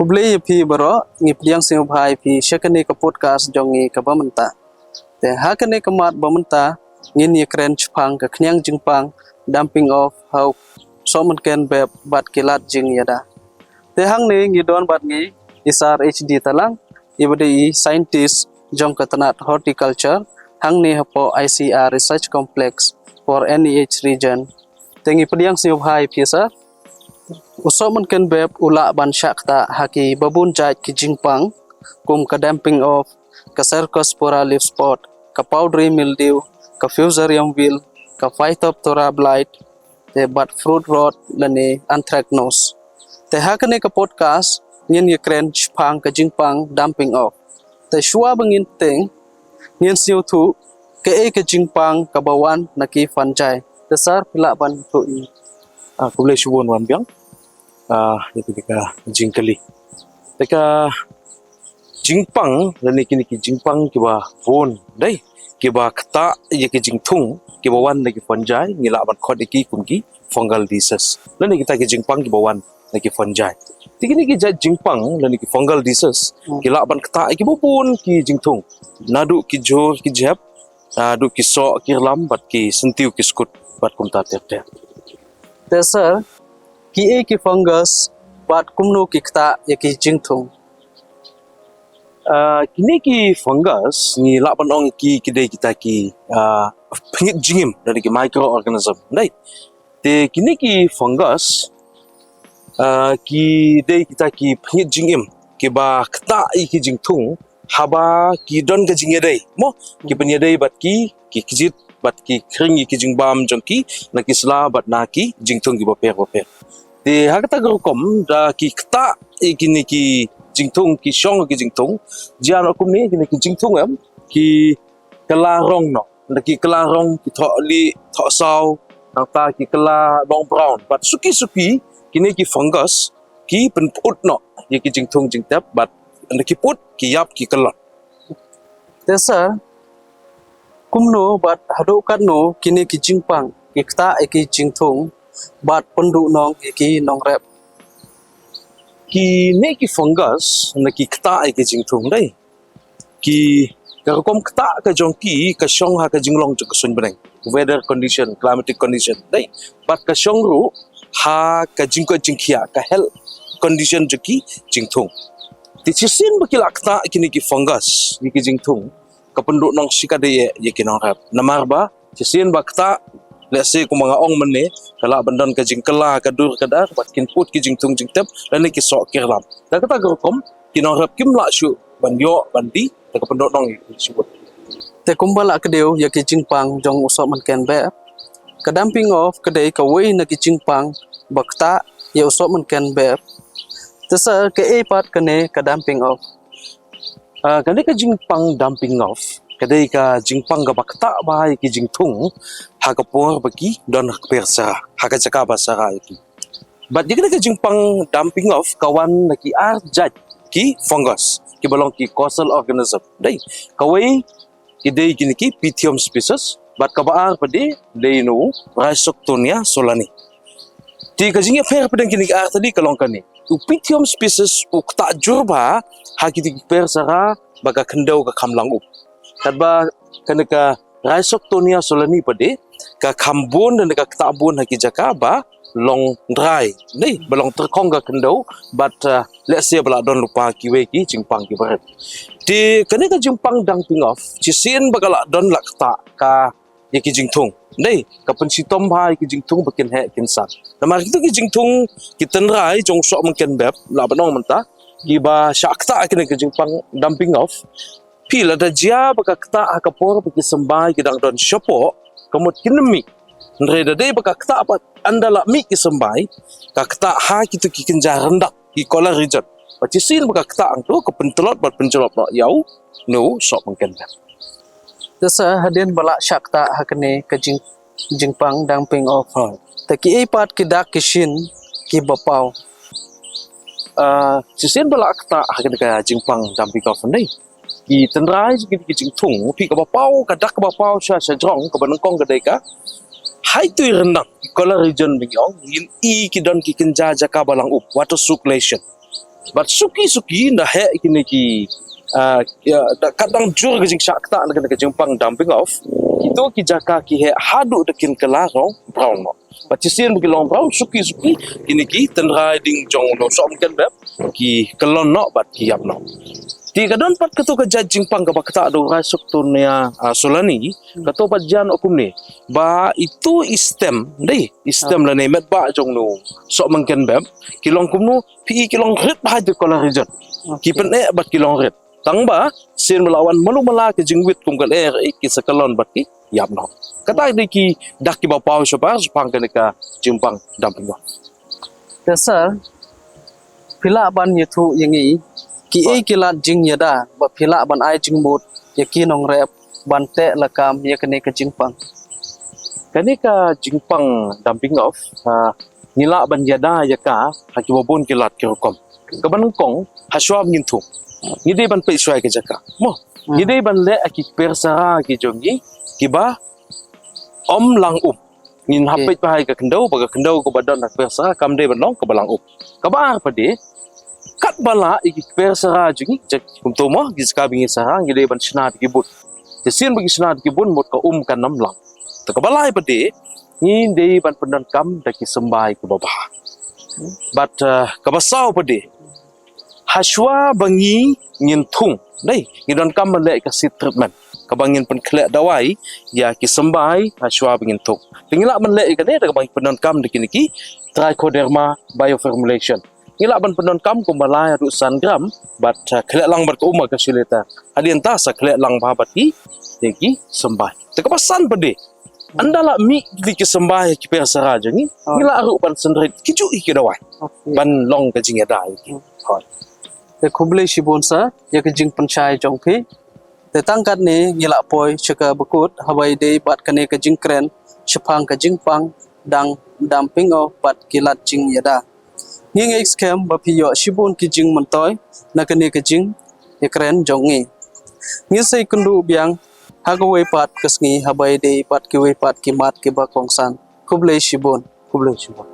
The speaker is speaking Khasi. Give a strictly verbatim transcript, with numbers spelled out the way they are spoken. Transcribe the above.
Khublei ïa phi baroh, ngi pdiang sngewbha ïa phi sha kane ka podcast jong ngi kaba mynta. Te ha kane ka mat ba mynta ngin ïakren shaphang ka khñiang jingpang dumping off ha u Sohmynken Bep bad ki lad jingïada. Te hangne ngi don bad ngi i Sir H D Talang, i ba dei i scientist jong ka tnat horticulture hangne hapoh I C R Research Complex for N E H region. Te ngi pdiang sngewbha ïa phi, Sir. U Sohmynken Bep u lah ban shah ktah ha ki babun jait ki jingpang, kum ka dumping off, ka Cercospora leaf spot, ka powdery mildew, ka fusarium wilt, ka Phytophthora blight, te bad fruit rot lane anthracnose. Te ha kane ka podcast ngin ïakren shaphang ka jingpang dumping off. Te shuwa ba ngin teng, ngin sngewthuh kaei ka jingpang kaba wan na ki fungi. Te Sir, phi lah ban ïathuh ïa ngi. Ah, khublei shibun Wanbiang. Ah, ïa kane ka jingkylli. Te ka jingpang lane kine ki jingpang kiba bun, dei, kiba ktah ïa ki jingthung kiba wan na ki fungi, ngi lah ban khot ïa ki kum ki fungal disease. Lane kita ki jingpang kiba wan na ki fungi. Te kine ki jait jingpang lane ki fungal disease, hmm, ki lah ban ktah ïa kiba bun ki jingthung. Naduh ki jhur ki jhep, naduh ki soh ki rlam bad ki syntiew ki skud bad kumta ter ter. Te Sir, kiei ki fungus bad kumno ki ktah ïa ki jingthung? Ah, kine ki fungus ngi lah ban ong ki, ki dei kita ki, ah, pynïap jingim, dei ki microorganism. Dei. Te kine ki fungus, ah, ki dei kita ki pynïap jingim kiba ktah ïa ki jingthung haba ki don ka jingïadei. Mo, ki pynïadei bad ki, ki kjit bad ki khring ïa ki jingbam jong ki na ki sla bad na ki jingthung kiba pher ba pher. Te ha kata ka rukom da ki ktah ïa kine ki jingthung, ki shong ki jingthung. Jia noh kumne, kine ki jingthung em, ki kylla rong noh. Da ki kylla rong, ki thoh lieh, thoh saw, nangta ki kylla long brown. Bad suki suki, kine ki fungus ki pynput noh ïa ki jingthung jingtep bad da ki put ki ïap ki kyllon. Te Sir, kumno bad haduh katno kine ki jingpang ki ktah ïa ki jingthung bad pynduhnong ïa ki nongrep? Kine ki fungus na ki ktah ïa ki jingthung, dei. Ki, ka rukom ktah ka jong ki ka shong ha ka jinglong jong ka suiñ bneng, weather condition, climatic condition, dei. Bad ka shong ruh ha ka jingkoit jingkhiah, ka health condition jong ki jingthung. Te shisien ba ki la ktah kine ki fungus ïa ki jingthung, ka pynduhnong shikatdei ïa ki nongrep. Namar ba shisien ba ktah, lehse kumba nga ong mynne, ka lah ban don ka jingkylla ka dur ka dar bad kin put ki jingthung jingtep lane ki soh ki rlam. Da kata ka rukom ki nongrep kim lah shuh ban ïoh ban die, da ka pynduhnong ïa ki shuh. Te kumba la kdew ïa ki jingpang jong u Sohmynken Bep, ka dumping off ka dei kawei na ki jingpang ba ktah ïa u Sohmynken Bep. Te Sir, kaei pat kane ka dumping off? Ah, kane ka jingpang dumping off ka dei ka jingpang kaba ktah bha ïa ki jingthung ha ka por ba ki don ha ka per sara, ha ka jaka ba sara ïa ki. Bad ïa kane ka jingpang dumping off ka wan na ki ar jait ki fungus kiba long ki causal organism. Dei, kawei ki dei kine ki Pythium species, bad kaba ar pat dei, dei na u Rhizoctonia solani. Te ka jingïapher pdeng kine ki ar tadi ka long kane. U Pythium species u ktah jur bha ha kito ki per sara ba ka khyndew ka kham lang up. Katba kane ka Rhizoctonia solani pat dei, ka kham bun lane ka ktah bun ha ki jaka ba long dry, dei, ba long tyrkhong ka khyndew, bad, uh, lehse ba la don lypa kiwei ki jingpang kiba rit. Te kane ka jingpang dumping off, shisien ba ka la don la ktah ka ïa ki jingthung, dei, ka pynshitom bha ïa ki jingthung ba kin heh kin san. Namar kito ki jingthung, ki tynrai jong u Sohmynken Bep, lah ban ong mynta, kiba shah ktah ïa kane ka jingpang dumping off. Phi, lada jia ba ka ktah ha ka por ba ki symbai ki dang don shapoh, ka mut kin ym mih. Hynrei da dei ba ka ktah pat ynda la mih ki symbai, ka ktah ha kito ki kynja ryndak, ki collar region. Bad shisien ba ka ktah hangto, ka pyntlot bad pynjlop noh ïa u, na u Sohmynken Bep. Te Sir, hadien ba la shah ktah ha kane ka jing, jingpang dumping off, ha, te kiei pat ki dak ki shin kiba paw? Ah, shisien ba la ktah ha kane ka jingpang dumping off, dei, ki tynrai jong kine ki jingthung, phi, kaba paw, ka dak kaba paw sha, sha jrong, kaba nyngkong ka dei ka haitui ryndang, ki collar region ba ngi ong, ngin i ki don ki kynja jaka ba lang up, water circulation. Bad suki suki da heh kine ki, ah, ïa, da ka dang jur ka jingshah ktah na kane ka jingpang dumping off. Kito ki jaka ki heh haduh da kin kylla rong brown noh. Bad shisien ba ki long brown suki suki kine ki tynrai ding jong u Sohmynken Beb ki kyllon noh bad ki ïap noh. Te ka don pat kato ka jait jingpang kaba ktah da u Raisuktunia, ah, Solani. Kato pat jan o kumne. Ba itu i stem, dei, i stem lane i metbah jong u Sohmynken Beb ki long kumno, phi i ki long rit bha ha ka College Road. Ki pyneh bad ki long rit. Tang ba sien ba la wan malu mala ka jingwit kum ka lyer, eh, ki sa kyllon bad ki ïap noh. Kata dei ki dak kiba paw shabar shaphang kane ka jingpang dumping off. Te sir, phi lah ban ïathuh ïa ngi kiei ki lad jingïada ba phi lah ban ai jingmut ïa ki nongrep ban teh lakam ïa kane ka jingpang? Kane ka jingpang dumping off, ah, ngi lah ban ïada ïa ka ha kiba bun ki lad ki rukom. Kaba nyngkong, ha shuwa ba ngin thung, ngi dei ban peit shuwa ïa ka jaka. Mo, ngi dei ban leh ha ki kper sara ki jong ngi kiba ym lang um. Ngin hap peit bha ïa ka khyndew, ba ka khyndew kaba don ha kper sara kam dei ban long kaba lang um. Kaba ar pat de, katba lah ïa ki kper sara jong ngi, jaka kumto mo, ki jaka ba ngi sara, ngi dei ban shna da ki bun. Te sien ba ngi shna da ki bun mut ka um kan ym lang. Te kaba lai pat de, ngi dei ban pyndonkam da ki symbai kiba bha. Bad, eh, kaba saw pat de, ha shuwa ba ngi ngin thung, dei, ngi donkam ban leh ka seed treatment, kaba ngin pynkhleh dawai ïa ki symbai ha shuwa ba ngin thung. Te ngi lah ban leh ïa kane da kaba ngi pyndonkam da kine ki Trichoderma bioformulation. Ngi lah ban pyndonkam kumba lai haduh san gram bad, eh, khleh lang bad ka um ha ka shi liter. Hadien ta sa khleh lang bha bad ki, ïa ki symbai. Te kaba san pat de, ynda lah mih kine ki symbai ha ki kper sara jong ngi, ngi lah ruh ban synrit kijuh hi ki dawai ban long ka jingïada ïa ki. Te khublei shibun sir ïa ka jingpynshai jong phi. Te tang katne ngi lah poi sha kaba kut haba ïadei bad kane ka jingkren shaphang ka jingpang dang dumping off bad ki lad jingïada. Ngi ngeit skhem ba phi ïoh shibun ki jingmyntoi na kane ka jingïakren jong ngi. Ngin sa ïakynduh biang ha kawei pat ka sngi haba ïadei bad kiwei pat ki mat kiba kongsan. Khublei shibun. Khublei shibun.